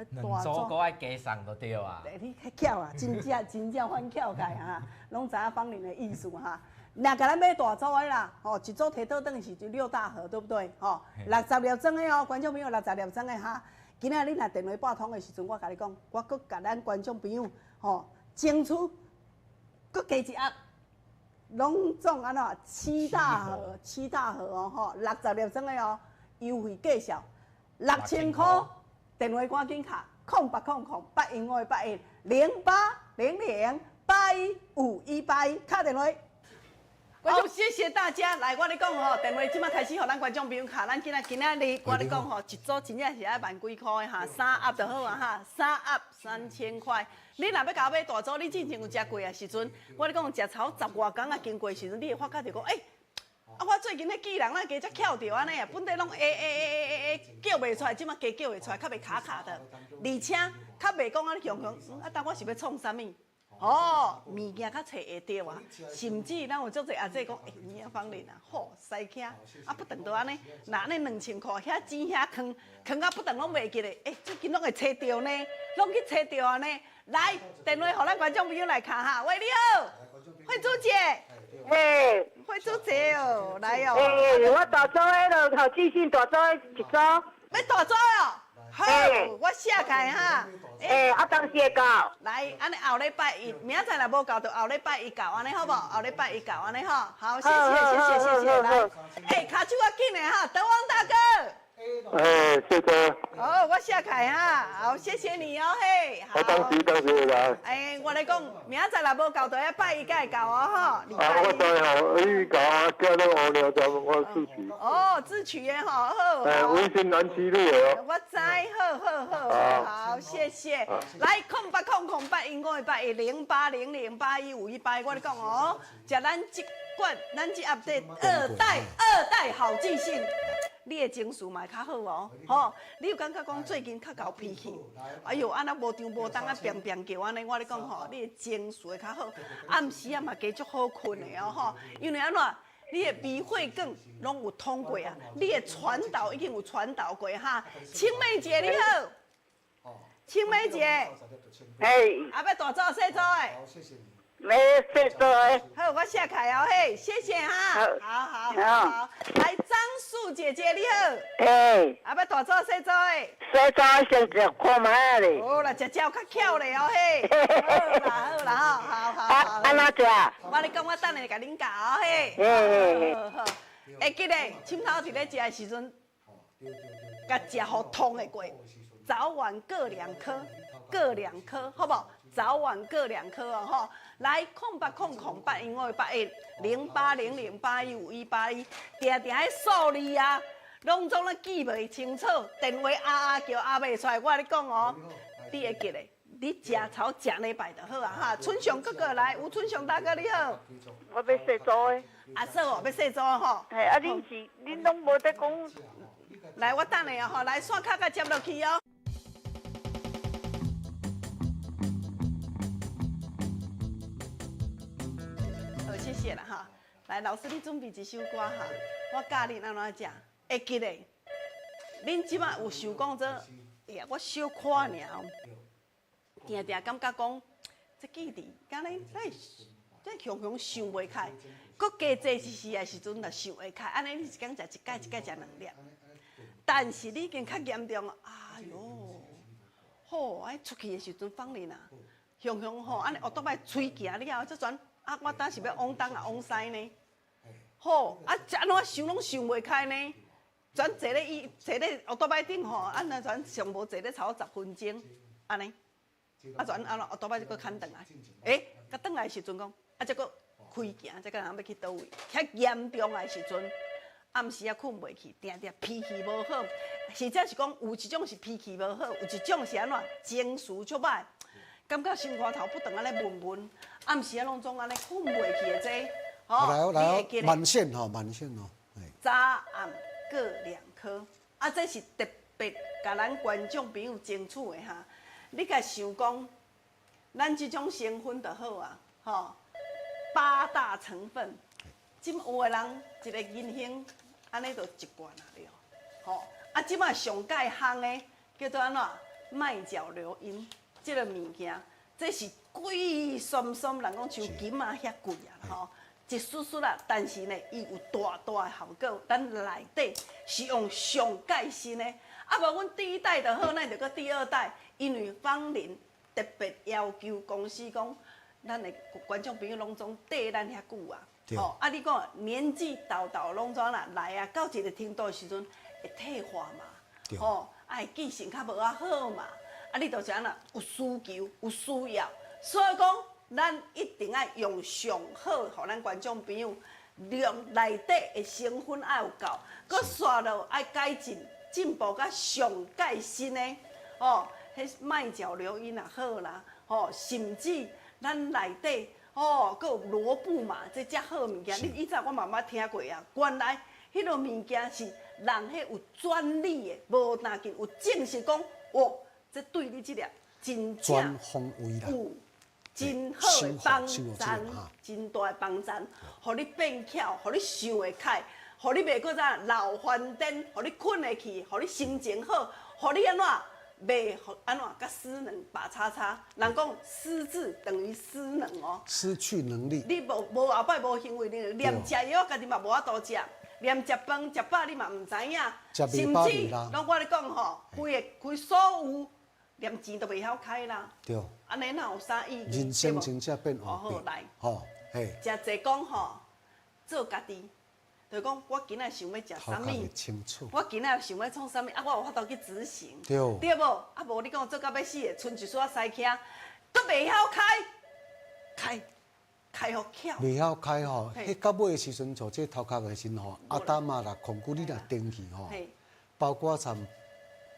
兩組閣愛加送就對啊。你較巧啊，真正真正反巧起哈，攏知影芳玲的意思哈。若共咱買大組的啦，吼，一組提倒轉是就六大盒，對不對？吼，六十粒裝的哦，觀眾朋友六十粒裝的哈。今仔你若電話撥通的時陣，我共你講，我閣共咱觀眾朋友吼爭取閣加一盒，攏總按怎七大盒，七大盒哦，吼，六十粒裝的哦，優惠價數六千箍。電話趕緊敲，空八空空八一五八一零八零零八一五一八一，敲電話。觀眾謝謝大家，來我咧講吼，電話這擺開始予咱觀眾朋友敲，咱今仔今仔日我咧講吼，一組真正是愛萬幾箍的哈，三盒就好啊哈，三盒三千塊。你若欲共我買大組，你之前有食過的時陣，我咧講食超十外工啊，經過的時陣，你會發覺著講，欸，啊！我最近彼記人哪加遮巧著按呢啊，本底攏 A A A A A A 叫袂出來，這擺加叫會出來，較袂卡卡的，而且較袂講按呢雄雄，啊，當我是欲創啥物？哦，物件較揣會著啊，甚至咱有足濟阿姐講，欸，你啊芳玲啊，好駛車，啊不斷都按呢，若按呢兩千箍遐錢遐囥，囥到不斷攏袂記咧，欸，最近攏會揣著呢，攏去揣著啊呢。來，電話予咱觀眾朋友來敲哈，喂，你好，慧珠姐，欸，慧珠姐哦，來哦，欸，我大組的咯，予志信大組的一組，欲大組哦，好，我寫起來哈，欸，啊，當時會到，來，按呢後禮拜一，明仔載若無到，就後禮拜一到，按呢好無？後禮拜一到，按呢吼，好，謝謝，謝謝，謝謝，來，欸，跤手較緊的哈，德旺大哥。哎，谢谢。好，我谢凯哈，好，谢谢你哦，嘿。我当时当时来。哎，我来讲，明仔载若无到，就要拜一才会到哦，吼。啊，我知吼，你搞啊，叫你乌鸟专门我自取。哦，自取的吼，好。哎，微信南七路的哦。我知，好好好，好，谢谢。来，0800 08 1 5 0800 815181，我咧讲哦，食咱这罐，咱这盒的二代二代好记性。你的情绪嘛会较好哦，吼！你有感觉讲最近较𠢕脾气，哎哟，按呢无张无动啊，变变叫按呢，我咧讲吼，你的情绪会较好，暗时啊嘛加足好睏的哦，吼！因为按怎，你的微血管拢有通过啊，你的传导已经有传导过哈。青妹姐你好，青妹姐，哎，啊欲大组细组的。没细组的。好，我写开哦，嘿，谢谢哈。好好好好，来张素姐姐你好。哎。啊，欲大组细组的。细组先食看觅咧。好啦，食食较巧咧哦，嘿。好啦好啦，好好好。啊，按怎食？我咧讲，我等下共恁教哦，嘿。好好。会记得，深头伫咧食的时阵，共食予通会过，早晚各两颗，各两颗，好无？早晚各两颗哦，吼！来，0800 08 1 0800 815181，定定彼数字啊，拢总咧记袂清楚，电话啊啊叫啊袂出来，我共你讲哦，你会记得，你食头食礼拜就好啊哈。春雄哥哥来，吴春雄大哥你好。我欲细组的。啊，说哦，欲细组吼。嘿，啊，恁是恁拢无在讲。来，我等下哦，吼，来线卡佮接落去哦。好，谢谢啦哈。来，老师，你准备一首歌哈，我教你按怎食。会记得，恁这摆有想讲做，哎呀，我小可尔，定定感觉讲，这记忆，敢若咱这雄雄想袂开，阁加济一时的时阵，就想会开。按呢，你一工食一摆，一摆食两粒。但是你已经较严重，哎哟，好，哎出去的时阵放恁啊，雄雄吼，按呢乌托邦吹行了后，这阵啊，我当时欲往东啊往西呢？好，啊，这按怎想拢想袂开呢？全坐咧伊坐咧乌托邦顶吼，啊，若全上无坐咧超过十分钟，按呢，啊，全按怎乌托邦就阁牵转来，欸，佮转来的时阵讲，啊，才阁开行，才个人欲去佗位，较严重的时阵，暗时啊睏袂去，定定脾气无好，或者是讲有一种是脾气无好，有一种是按怎情绪足歹，感觉心肝头不断按呢闷闷，暗时啊拢总按呢睏袂去的这，吼，来哦来哦，慢性吼，慢性哦，早暗各两颗，啊，这是特别共咱观众朋友争取的哈。你共想讲，咱这种成分就好啊，吼，八大成分，这有的人一个银杏，按呢就一罐啊了，吼，啊，这摆上盖夯的叫做按怎麦角硫因这个物件，这是贵酸酸，人讲像金仔遐贵啊，吼。一丝丝啦，但是呢，伊有大大的效果。咱内底是用上盖新的，啊无阮第一代就好，咱就阁第二代。因为芳邻特别要求公司讲，咱的观众朋友拢总缀咱遐久啊，吼啊！你讲年纪沓沓拢总啦来啊，到一个程度的时阵会退化嘛，吼，啊会记性较无遐好嘛，啊你就是按怎有需求有需要，所以讲。咱一定爱用上好，予咱观众朋友量内底的成分爱有够，阁煞落爱改进进步甲上盖新的，哦，彼麦角硫因也好啦，吼，甚至咱内底哦，阁有罗布麻这遮好物件，你以前我嘛捌听过啊，原来彼个物件是人彼有专利的，无若紧有证实讲，哦，这对你这粒真正有。真好的帮助，真大的帮助，予你变巧，予你想会开，予你袂阁怎老翻颠，予你睏会去，予你心情好，予你按怎袂按怎佮失能白叉叉。人讲失智等于失能哦，失去能力。你无无后摆无行为能力，连食药家己嘛无法度食，连食饭食饱你嘛毋知影，甚至拢我咧讲吼，规个规所有。连钱都袂晓开啦，对，按呢哪有啥意义？人生真正变好来，吼，嘿，诚济讲吼，做家己，就是讲我今仔想欲食啥物，清楚。我今仔想欲创啥物，啊，我有法度去执行，对，对无？啊，无你讲我做到欲死的，賰一束仔西车，阁袂晓开，开开予巧。袂晓开吼，彼到尾的时阵，做这头壳的时阵吼，阿胆啊，若控制你若登去吼，包括参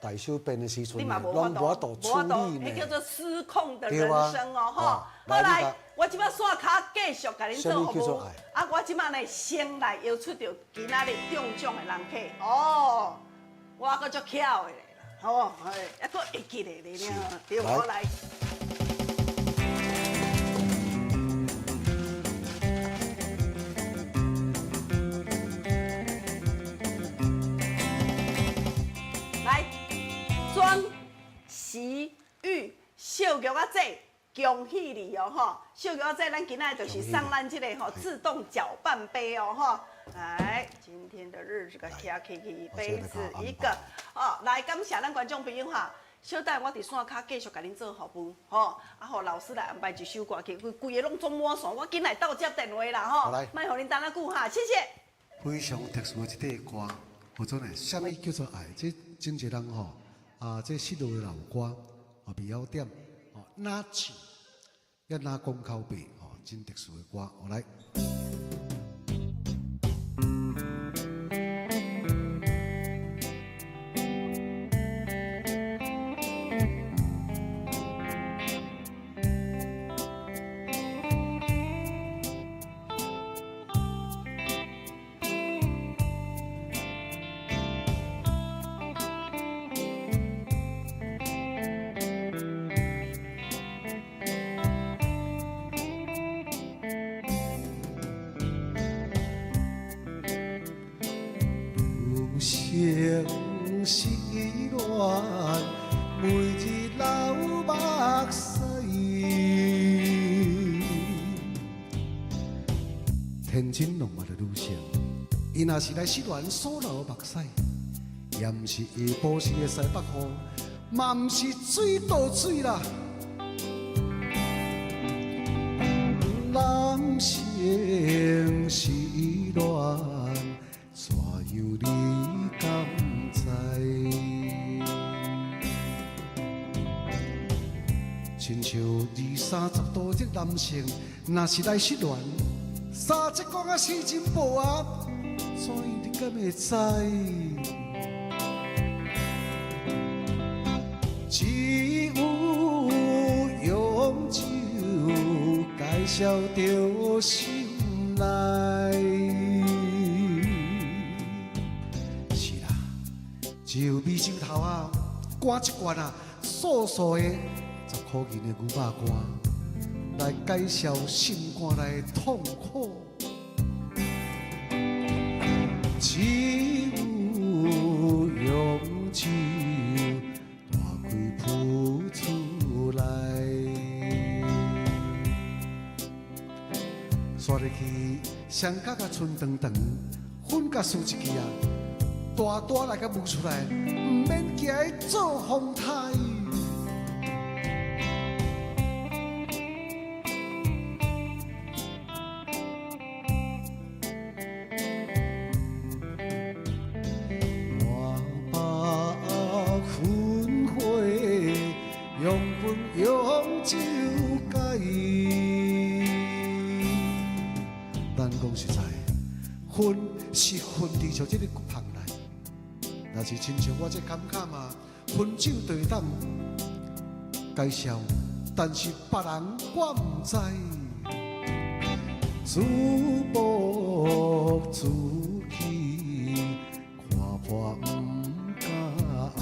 大小便的时阵，拢无法度处理呢。彼叫做失控的人生哦，吼。好来，我这摆线跤继续共恁做服务。啊，我这摆呢先来邀出著今仔日中奖的人客哦，我阁足巧的咧，吼，嘿，犹阁会记得咧，对，我来。来，庄时玉秀玉仔姐，恭喜你哦吼！秀玉仔姐，咱今仔就是送咱这个吼自动搅拌杯哦吼。来，今天的日子个徛起去，杯子一个哦。来，感谢咱观众朋友哈。小等我伫线跤继续共恁做服务吼，啊，予老师来安排一首歌曲，规规个拢总满线，我紧来斗接电话啦吼，莫予恁等遮久哈，谢谢。非常特殊的一块歌，叫做呢，啥物叫做爱？这真济人吼，啊，这失落的老歌，啊，袂晓点，哦，若唱，也若讲口白，哦，真特殊的歌，我来。女性失恋，每日流目屎。天真浪漫的女性，伊若是来失恋所流目屎，也毋是下晡时的西北雨，嘛毋是水倒水啦。男性失恋，怎样你敢知？亲像二三十度的男性，若是来失恋，三节讲啊四针报啊，怎样你敢会知？只有用酒解消著心内。是啦，只有美酒头啊，灌一罐啊，素素的十箍银的牛肉干，来解消心肝内的痛苦。只有用酒大开谱出来，煞入去双脚甲伸长长，粉甲输一支啊，大大来甲摸出来，毋免惊伊做风台。我把分花用粉用酒解。咱讲实在，恨是恨伫像这个骨旁内，若是亲像我这感觉嘛，分手就会当解消，但是别人我毋知。自暴自弃，看破毋敢爱。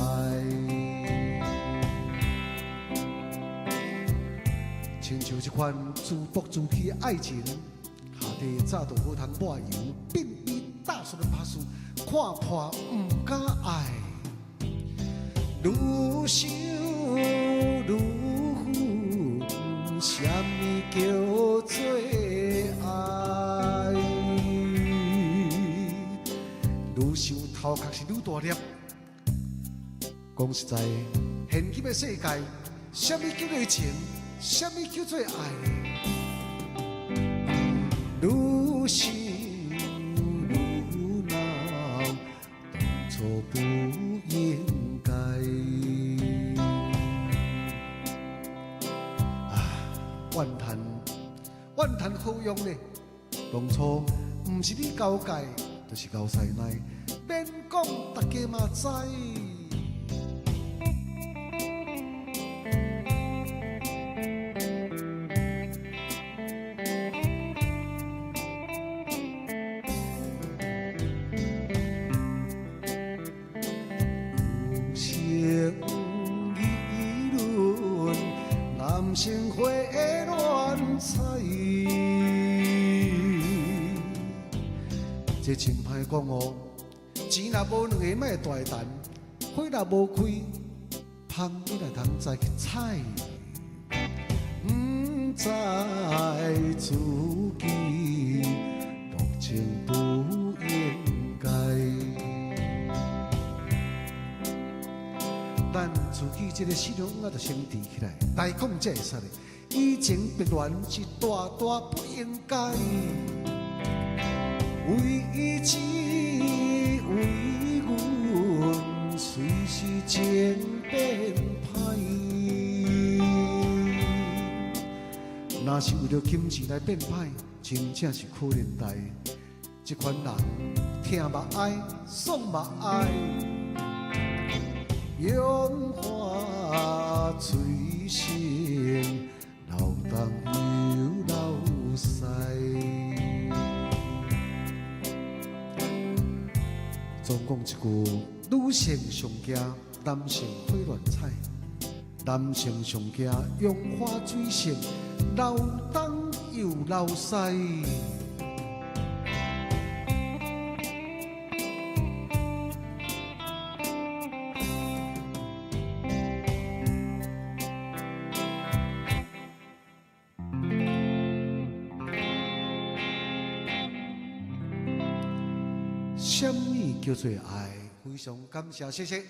亲像这款自暴自弃的爱情，下底早就好通抹油，变比大叔的拍输，看破毋敢爱。愈想愈恨，啥物叫做爱？愈想头壳是愈大粒。讲实在，现今的世界，啥物叫做情？啥物叫做爱？愈想愈做不應該。啊，怨嘆怨嘆何用呢？當初毋是你交界，就是交師奶，免講，大家嘛知。有情議論，男性花亂采。這真歹講哦，錢若無兩个莫大談，花若無開，芳你來通再去採。毋知自己薄情不應該。咱自己這個思想啊，就先提起來，來講才會使咧。以情別戀是大大不應該。為錢為阮，隨時情變歹。若是為著金錢來變歹，真正是可憐代。這款人疼嘛愛，爽嘛愛。楊花水性，流東又流西。總講一句，女性上驚男性火亂采，男性上驚楊花水性，流東又流西。什麼叫做愛？非常感謝，謝謝。